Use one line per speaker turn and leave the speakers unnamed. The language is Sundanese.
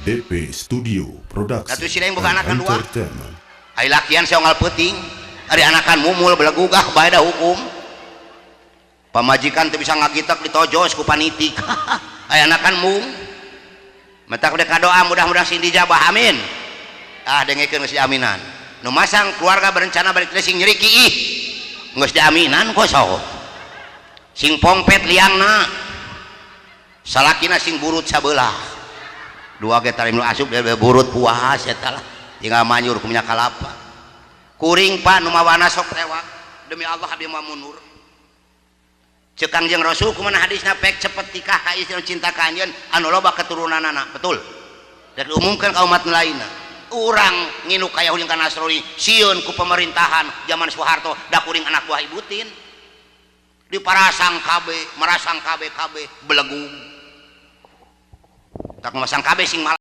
DP Studio Production
Atuh si boga
and
anakan dua.
Entertainment.
Ari lakian saunggal peuting, ari anakan mumul belegug, ah, bae da hukum. Pamajikan teu bisa ngagitek, ditojos ku panitik. Aya anakan mung. Matak udah kadoa, mudah-mudahan sing dijabah, amin. Ah, dengekeun, geus diaminan. Nu masang keluarga berencana balik teh sing nyeriki ih. Geus diaminan kok sok. Sing pongpet liangna. Salakina sing burut sabelah. Dua ge tarim nu asup burut puas eta lah. Tinggal manyur ku minyak kalapa. Kuring, Pak, nu mawana sok tewak. Demi Allah, abdi mah mundur. Cek Kangjeng Rasul kumaha hadisna? Pek cepet tikah ka istri cinta ka anjeun anu loba keturunanana, betul? Dan diumumkan ka umat lainna. Urang nginu ka Yahudi ka Nasrani, sieun ku pemerintahan zaman Soeharto, da kuring anak buah Ibu Tin. Diparasang KB, marasang KB KB belegug. Tak masang KB sing malah.